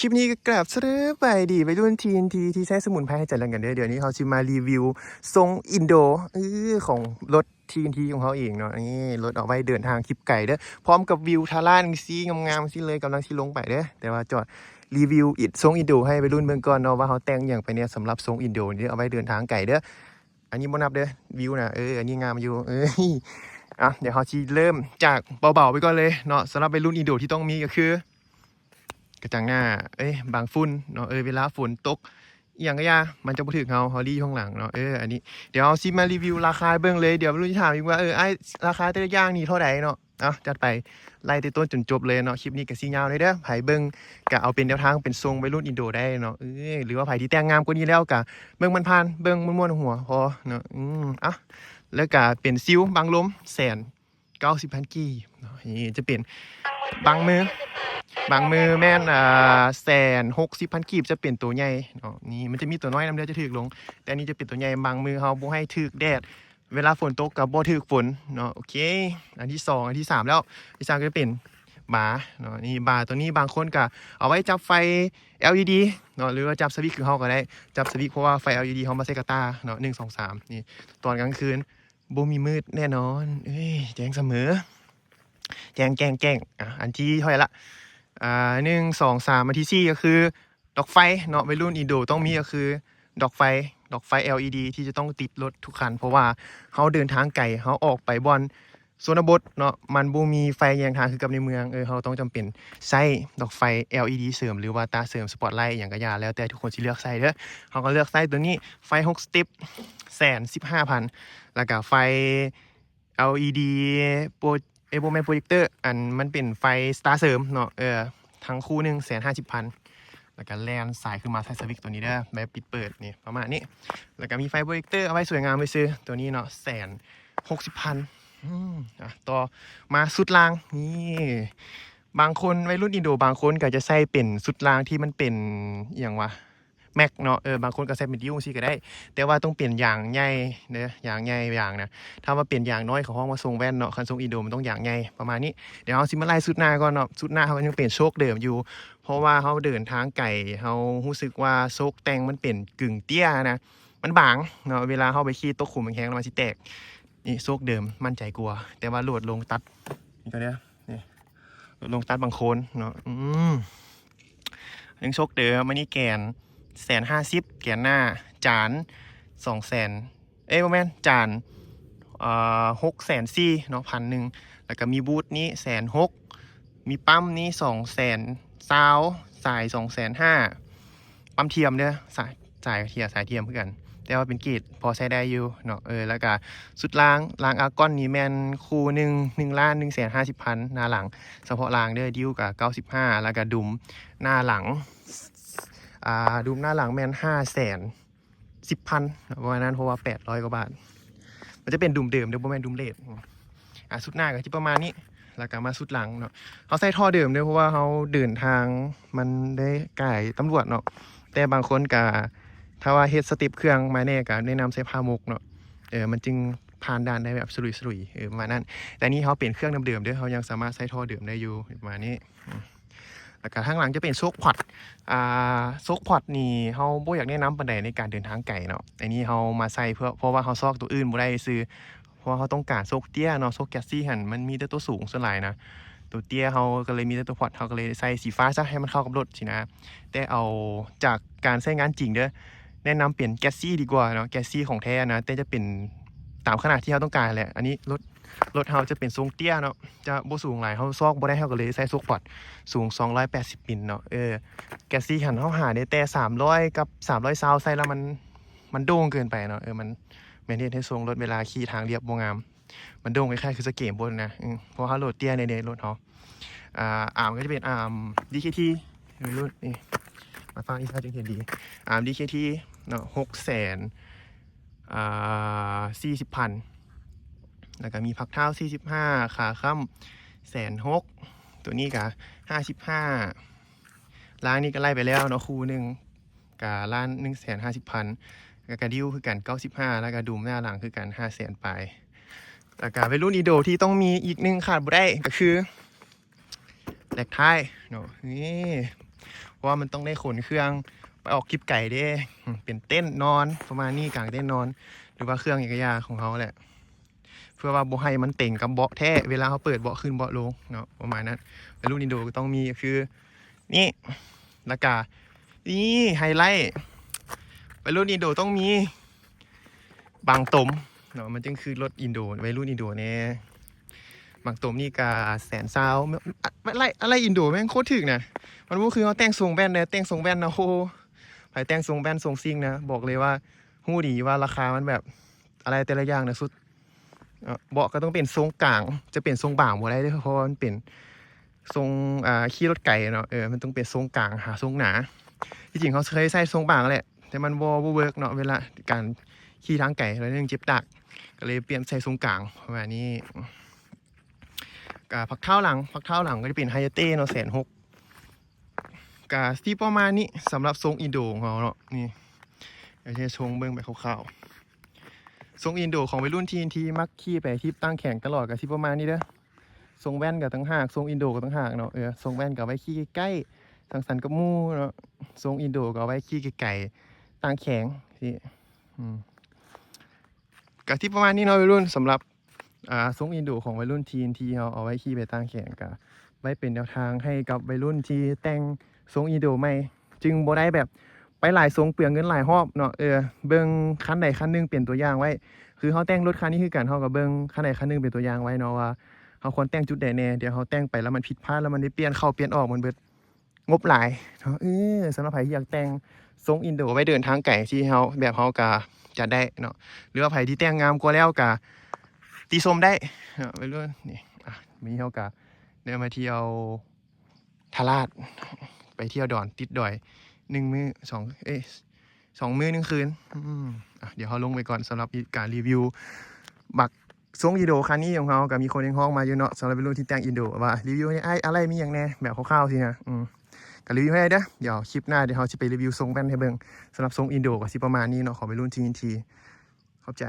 ຄລິບນີ້ກໍກາບສະບາຍດີໄວລຸ້ນ ທີເອັນທີ ທີ່ໃຊ້ສະໝຸນໄພໃຫ້ຈະເລີນກັນເດີ້. ດຽວນີ້ເຮົາຊິມາຣີວິວຊົງອິນໂດ ເອີ ຂອງລົດ ທີເອັນທີ ຂອງເຮົາເອງເນາະ. ນີ້ລົດເອົາໄວ້ເດີນທາງທຣິບໄກເດີ້ ພ້ອມກັບວິວທາລານຈັ່ງຊີ້ງາມໆ ຊີ້ເລີຍ. ກຳລັງຊິລົງໄປເດີ້ ແຕ່ວ່າຈອດຣີວິວອິນ ຊົງອິນໂດໃຫ້ໄວລຸ້ນເບິ່ງກ່ອນເນາະ ວ່າເຮົາແຕ່ງຫຍັງໄປແດ່ສຳລັບຊົງອິນໂດນີ້ ເອົາໄວ້ເດີນທາງໄກເດີ້. ອັນນີ້ບໍ່ນັບເດີ້ ວິວນະ ເອີ ອັນນີ້ງາມຢູ່ ເອີຍ. ອ່ະ ດຽວເຮົາຊິເລີ່ມຈາກເບົາໆ ໄປກ່ອນເລີຍເນາະ. ສຳລັບໄວລຸ້ນອິນໂດທີ່ຕ້ອງມີກໍຄື ກະຈັງໜ້າ ເອີຍ ບັງຝຸ່ນເນາະ ເອີຍ ເວລາຝົນຕົກອີ່ຫຍັງກະຢ່າ ມັນຈະບໍ່ຖືກເຮົາ ເຮົາລີ້ຢູ່ຂ້າງຫຼັງເນາະ. ເອີ ອັນນີ້ ດຽວເຮົາຊິມາຣີວິວລາຄາໃຫ້ເບິ່ງເລີຍ. ດຽວໄວລຸ້ນຊິຖາມອີກວ່າ ເອີ ອ້າຍ ລາຄາແຕ່ລະຢ່າງນີ້ເທົ່າໃດເນາະ. ເອົາ ຈັດໄປ ໄລ່ແຕ່ຕົ້ນຈົນຈົບເລີຍເນາະ. ຄລິບນີ້ກະຊິຍາວໜ້ອຍເດີ້ ໃຜເບິ່ງກະເອົາເປັນແນວທາງ ເປັນຊົງໄວລຸ້ນອິນໂດໄດ້ເນາະ. ເອີ ຫຼືວ່າໃຜທີ່ແຕ່ງງາມກວ່ານີ້ແລ້ວກະເບິ່ງຜ່ານໆ ເບິ່ງມ່ວນໆຫົວພໍເນາະ. ອືມ ເອົາ ແລ້ວກະເປັນຊິວບັງລົມ ແສນ ເກົ້າສິບພັນກີບເນາະ. ນີ້ຈະເປັນບັງມື ບັງມືແມ່ນ ອ່າ ແສນຫົກສິບພັນກີບ ຈະເປັນໂຕໃຫຍ່ເນາະ. ນີ້ມັນຈະມີໂຕນ້ອຍນຳເດີ ຈະຖືກລົງ ແຕ່ນີ້ຈະເປັນໂຕໃຫຍ່. ບັງມືເຮົາບໍ່ໃຫ້ຖືກແດດ ເວລາຝົນຕົກກໍບໍ່ຖືກຝົນເນາະ. ໂອເຄ ອັນທີສອງ ອັນທີສາມແລ້ວ ອັນທີສາມກໍຈະເປັນບາເນາະ. ນີ້ບາໂຕນີ້ບາງຄົນກໍເອົາໄວ້ຈັບໄຟ ແອລອີດີ ເນາະ ຫຼືວ່າຈັບສະວິດຄືເຮົາກໍໄດ້ ຈັບສະວິດ ເພາະວ່າໄຟ ແອລອີດີ ເຮົາມາໃສ່ກະຕ່າເນາະ ໜຶ່ງ ສອງ ສາມ. ນີ້ຕອນກາງຄືນ ບໍ່ມີມືດແນ່ນອນ ເອີຍ ແຈ້ງສະເໝີ ແຈ້ງ ແຈ້ງ ແຈ້ງ. ອ່ະ ອັນທີເທົ່າໃດລະ ອ່າ ໜຶ່ງ ສອງ ສາມ ອັນທີສີ່ ກໍຄືດອກໄຟເນາະ. ໄວລຸ້ນອິນໂດຕ້ອງມີກໍຄືດອກໄຟ ດອກໄຟ ແອລອີດີ ທີ່ຈະຕ້ອງຕິດລົດທຸກຄັນ ເພາະວ່າເຮົາເດີນທາງໄກ ເຮົາອອກໄປບ່ອນຊົນນະບົດເນາະ ມັນບໍ່ມີໄຟແຍງທາງຄືກັບໃນເມືອງ ເອີ ເຮົາຕ້ອງຈຳເປັນໃຊ້ດອກໄຟ ແອລອີດີ ເສີມ ຫຼືວ່າຕາເສີມ ສະປອດໄລ ອີ່ຫຍັງກະຢ່າ ແລ້ວແຕ່ທຸກຄົນຊິເລືອກໃຊ້ເດີ້. ເຮົາກໍເລືອກໃຊ້ໂຕນີ້ ໄຟຫົກສະເຕັບ ແສນສິບຫ້າພັນ ແລ້ວກະໄຟ ແອລອີດີ ໂປ ເອີ ບໍ່ແມ່ນໂປຣເຈັກເຕີ ອັນມັນເປັນໄຟສະຕາເສີມເນາະ ເອີ ທັງຄູ່ໜຶ່ງແສນຫ້າສິບພັນ. ແລ້ວກະແລ່ນສາຍຂຶ້ນມາໃສ່ສະວິດໂຕນີ້ເດີ້ ແບບປິດເປີດນີ້ ປະມານນີ້. ແລ້ວກະມີໄຟໂປຣເຈັກເຕີເອົາໄວ້ສວຍງາມຊື່ໆ ໂຕນີ້ເນາະ ແສນຫົກສິບພັນ. ອືມ ອ່ະ ຕໍ່ມາຊຸດລ່າງ ນີ້ ບາງຄົນ ໄວລຸ້ນອິນໂດບາງຄົນກໍຈະໃສ່ເປັນຊຸດລ່າງທີ່ມັນເປັນ ອີ່ຫຍັງວະ ແມັກເນາະ ເອີ ບາງຄົນກໍໃສ່ເປັນດິ້ວຈັ່ງຊີ້ກໍໄດ້ ແຕ່ວ່າຕ້ອງເປັນຢາງໃຫຍ່ເດີ້ ຢາງໃຫຍ່ ຢາງນະ ຖ້າວ່າເປັນຢາງນ້ອຍ ເຂົາຮ້ອງວ່າຊົງແວ່ນເນາະ. ຄັນຊົງອິນໂດມັນຕ້ອງຢາງໃຫຍ່ ປະມານນີ້. ດຽວເຮົາຊິມາໄລ່ຊຸດໜ້າກ່ອນເນາະ. ຊຸດໜ້າເຮົາກໍຍັງເປັນໂຊກເດີມຢູ່ ເພາະວ່າເຮົາເດີນທາງໄກ ເຮົາຮູ້ສຶກວ່າໂຊກແຕ່ງມັນເປັນກຶ່ງເຕ້ຍນະ ມັນບາງເນາະ ເວລາເຮົາໄປຂີ່ຕົກຂຸມແຮງໆ ແລ້ວມັນຊິແຕກ. ນີ້ໂຊກເດີມໝັ້ນໃຈກວ່າ ແຕ່ວ່າໂຫຼດລົງຕັດ ນີ້ກໍເດີ ນີ້ ລົງຕັດບັງໂຄນເນາະ. ອືມ ຍັງໂຊກເດີມ ອັນນີ້ແກນແສນຫ້າສິບ ແກນໜ້າ ຈານສອງແສນ ເອີຍ ບໍ່ແມ່ນ ຈານ ເອີ ຫົກແສນສີ່ເນາະ ພັນໜຶ່ງ. ແລ້ວກໍມີບູດນີ້ແສນຫົກ ມີປ້ຳນີ້ສອງແສນຊາວ ສາຍສອງແສນຫ້າ ປ້ຳທຽມເດີ ສາຍ ສາຍເທຍ ສາຍທຽມຄືກັນ ແຕ່ວ່າເປັນເກຣດພໍໃຊ້ໄດ້ຢູ່ເນາະ. ເອີ ແລ້ວກະຊຸດລ່າງ ລ່າງອາກອນນີ້ແມ່ນຄູ່ໜຶ່ງ ໜຶ່ງລ້ານໜຶ່ງແສນຫ້າສິບພັນ ໜ້າຫຼັງ ສະເພາະລ່າງເດີ ດິ້ວກະເກົ້າສິບຫ້າ ແລ້ວກະດຸມໜ້າຫຼັງ ອ່າ ດຸມໜ້າຫຼັງແມ່ນຫ້າແສນສິບພັນ ປະມານນັ້ນ ເພາະວ່າແປດຮ້ອຍກວ່າບາດ. ມັນຈະເປັນດຸມເດີມເດີ ບໍ່ແມ່ນດຸມເລດ. ອ່າ ຊຸດໜ້າກໍຊິປະມານນີ້ ແລ້ວກໍມາຊຸດຫຼັງເນາະ. ເຮົາໃສ່ທໍ່ເດີມເດີ ເພາະວ່າເຮົາເດີນທາງມັນໄດ້ກາຍຕຳຫຼວດເນາະ ແຕ່ບາງຄົນກໍ ຖ້າວ່າເຮັດສະເຕັບເຄື່ອງມາແດ່ ກໍແນະນຳໃສ່ຜ້າໝົກເນາະ ເອີ ມັນຈຶ່ງຜ່ານດ່ານໄດ້ແບບສະລຸຍໆ ເອີ ປະມານນັ້ນ. ແຕ່ນີ້ເຮົາເປັນເຄື່ອງເດີມໆເດີ ເຮົາຍັງສາມາດໃສ່ທໍ່ເດີມໄດ້ຢູ່ ປະມານນີ້. ແລ້ວກະທາງຫຼັງຈະເປັນໂຊກພອດ ອ່າ ໂຊກພອດນີ້ເຮົາບໍ່ຢາກແນະນຳປານໃດໃນການເດີນທາງໄກເນາະ. ອັນນີ້ເຮົາມາໃສ່ເພື່ອ ເພາະວ່າເຮົາຊອກໂຕອື່ນບໍ່ໄດ້ຊື່ ເພາະວ່າເຮົາຕ້ອງການໂຊກເຕ້ຍເນາະ. ໂຊກແກັດຊີຫັ້ນມັນມີແຕ່ໂຕສູງສ່ວນຫຼາຍນະ ໂຕເຕ້ຍ ເຮົາກໍເລີຍມີແຕ່ໂຕພອດ ເຮົາກໍເລີຍໃສ່ສີຟ້າຊະ ໃຫ້ມັນເຂົ້າກັບລົດຊີ້ນະ. ແຕ່ເອົາຈາກການໃຊ້ງານຈິງເດີ ແນະນຳເປັນແກັດຊີດີກວ່າເນາະ ແກັດຊີຂອງແທ້ນະ ແຕ່ຈະເປັນຕາມຂະໜາດທີ່ເຮົາຕ້ອງການແຫຼະ. ອັນນີ້ລົດ ລົດເຮົາຈະເປັນຊົງເຕ້ຍເນາະ ຈະບໍ່ສູງຫຼາຍ ເຮົາຊອກບໍ່ໄດ້ ເຮົາກໍເລີຍໃສ່ໂຊກພອດສູງສອງຮ້ອຍແປດສິບມິນເນາະ. ເອີ ແກັດຊີຫັ້ນເຮົາຫາໄດ້ແຕ່ສາມຮ້ອຍກັບສາມຮ້ອຍຊາວ ໃສ່ແລ້ວມັນ ມັນໂດ່ງເກີນໄປເນາະ. ເອີ ມັນ ມັນເຮັດໃຫ້ຊົງລົດເວລາຂີ່ທາງລຽບບໍ່ງາມ ມັນໂດ່ງຄ້າຍໆຄືສະເກມໂພດນະ. ອື ເພາະເຮົາໂຫຼດເຕ້ຍໃນ ໃນລົດເຮົາ. ອ່າ ອາມກໍຈະເປັນອາມ ດີເຄທີ ລຸ້ນນີ້ ມາຟັງອີກຄັ້ງຈຶ່ງເຫັນດີ ອາມ ດີເຄທີເນາະ ຫົກແສນ ອ່າ ສີ່ສິບພັນ. ແລ້ວກໍມີພັກເທົ້າສີ່ສິບຫ້າ ຂາຄ້ຳແສນຫົກ ໂຕນີ້ກໍຫ້າສິບຫ້າ. ລ່າງນີ້ກໍໄລ່ໄປແລ້ວເນາະ ຄູ່ໜຶ່ງກໍລ້ານໜຶ່ງແສນຫ້າສິບພັນ ແລ້ວກໍດິ້ວຄືກັນເກົ້າສິບຫ້າ ແລ້ວກໍດຸມໜ້າຫຼັງຄືກັນຫ້າແສນປາຍ. ແລ້ວກໍໄວລຸ້ນອີໂດທີ່ຕ້ອງມີອີກໜຶ່ງຂາດບໍ່ໄດ້ກໍຄື ແລັກທ້າຍເນາະ. ນີ້ ເພ າະວ່າມັນຕ້ອງໄດ້ຂົນເຄື່ອງໄປອອກທຣິບໄກເດ້ ເປັນເຕັນນອນປະມານນີ້ ກາງເຕັນນອນ ຫຼືວ່າເຄື່ອງຫຍັງກະຢ່າຂອງເຮົາແຫຼະ ເພື່ອວ່າບໍ່ໃຫ້ມັນເຕັງກັບເບາະແທ້ ເວລາເຮົາເປີດເບາະຂຶ້ນເບາະລົງເນາະ ປະມານນັ້ນ. ແລະລຸ້ນອິນໂດກໍຕ້ອງມີກໍຄືນີ້ ແລ້ວກະນີ້ໄຮໄລ ໄວລຸ້ນອິນໂດຕ້ອງມີບັງຕົມເນາະ ມັນຈຶ່ງຄືລົດອິນໂດ ໄວລຸ້ນອິນໂດແດ່. ບັງຕົມນີ້ກະແສນຊາວ ອາໄລ ອາໄລອິນໂດແມ່ງໂຄດຖືກນະ ມັນບໍ່ຄືເຮົາແຕ່ງຊົງແວ່ນເດ້ ແຕ່ງຊົງແວ່ນນະ ໂອ້ ໃຜແຕ່ງຊົງແວ່ນຊົງຊິງນະ ບອກເລີຍວ່າຮູ້ດີວ່າລາຄາມັນແບບ ອາໄລແຕ່ລະຢ່າງນະສຸດ. ເບາະກໍຕ້ອງເປັນຊົງກາງ ຈະເປັນຊົງບາງບໍ່ໄດ້ເດີ້ ເພາະວ່າມັນເປັນຊົງ ອ່າ ຂີ່ລົດໄກເນາະ ເອີ ມັນຕ້ອງເປັນຊົງກາງຫາຊົງໜາ. ທີ່ຈິງເຮົາເຄີຍໃສ່ຊົງບາງແຫຼະ ແຕ່ມັນບໍ່ ບໍ່ເວີກເນາະ ເວລາການຂີ່ທາງໄກ ແລ້ວໜຶ່ງເຈັບດາກ ກໍເລີຍປ່ຽນໃສ່ຊົງກາງປະມານນີ້. ກະພັກທ້າວຫຼັງ ພັກທ້າວຫຼັງກໍຈະເປັນໄຮເອເຕ້ເນາະ ແສນຫົກ ກະຊິປະມານນີ້ ສຳລັບຊົງອິນໂດຂອງເຮົາເນາະ. ນີ້ ດຽວຈະໂຊເບິ່ງແບບຄ່າວໆ ຊົງອິນໂດຂອງໄວລຸ້ນທີເອັນທີ ມັກຂີ່ໄປທຣິບຕ່າງແຂວງຕະຫຼອດ ກະຊິປະມານນີ້ເດີ້. ຊົງແວ່ນກໍຕ່າງຫາກ ຊົງອິນໂດກໍຕ່າງຫາກເນາະ ເອີ ຊົງແວ່ນກໍໄວ້ຂີ່ໃກ້ໆ ສັງສັນກັບໝູ່ເນາະ ຊົງອິນໂດກໍໄວ້ຂີ່ໄກໆ ຕ່າງແຂວງຊີ້ ອືມ ກະຊິປະມານນີ້ເນາະໄວລຸ້ນ ສຳລັບ ອ່າ ຊົງອິນໂດຂອງໄວລຸ້ນທີເອັນທີ ເຮົາເອົາໄວ້ຂີ່ໄປຕ່າງແຂວງ ກະໄວ້ເປັນແນວທາງໃຫ້ກັບໄວລຸ້ນທີ່ແຕ່ງຊົງອິນໂດໃໝ່ ຈຶ່ງບໍ່ໄດ້ແບບໄປຫຼາຍຊົງ ເປືອງເງິນຫຼາຍຮອບເນາະ. ເອີ ເບິ່ງຄັນໃດຄັນໜຶ່ງເປັນຕົວຢ່າງໄວ້ ຄືເຮົາແຕ່ງລົດຄັນນີ້ຄືກັນ ເຮົາກໍເບິ່ງຄັນໃດຄັນໜຶ່ງເປັນຕົວຢ່າງໄວ້ເນາະ ວ່າເຮົາຄວນແຕ່ງຈຸດໃດແດ່ ດຽວເຮົາແຕ່ງໄປແລ້ວມັນຜິດພາດ ແລ້ວມັນໄດ້ປ່ຽນເຂົ້າປ່ຽນອອກ ມັນເບິດງົບຫຼາຍເນາະ. ເອີ ສຳລັບໃຜທີ່ຢາກແຕ່ງຊົງອິນໂດໄວ້ເດີນທາງໄກ ທີ່ເຮົາ ແບບເຮົາກໍຈັດໄດ້ເນາະ ຫຼືວ່າໃຜທີ່ແຕ່ງງາມກວ່າແລ້ວກໍຕິຊົມໄດ້ເນາະ ໄວລຸ້ນ. ນີ້ ອ່ະ ມື້ນີ້ເຮົາກໍໄດ້ມາທ່ຽວ ທ່າລາດ ໄປທ່ຽວດອນຕິດດອຍ ໜຶ່ງມື້ສອງ ເອີຍ ສອງມື້ໜຶ່ງຄືນ. ອືມ ອ່ະ ດຽວເຮົາລົງໄປກ່ອນ ສຳລັບການຣີວິວບັກຊົງອິນໂດຄັນນີ້ຂອງເຮົາ ກໍມີຄົນຮຽກຮ້ອງມາຢູ່ເນາະ ສຳລັບໄວລຸ້ນທີ່ແຕ່ງອິນໂດ ວ່າຣີວິວໃຫ້ອ້າຍ ອາໄລມີຫຍັງແດ່ ແບບຄ່າວໆຊີ້ນະ. ອືມ ກໍຣີວິວໃຫ້ເດີ ດຽວຄລິບໜ້າ ດຽວເຮົາຊິໄປຣີວິວຊົງແວ່ນໃຫ້ເບິ່ງ. ສຳລັບຊົງອິນໂດກໍຊິປະມານນີ້ເນາະ ຂອງໄວລຸ້ນທີເອັນທີ. ຂອບໃຈ.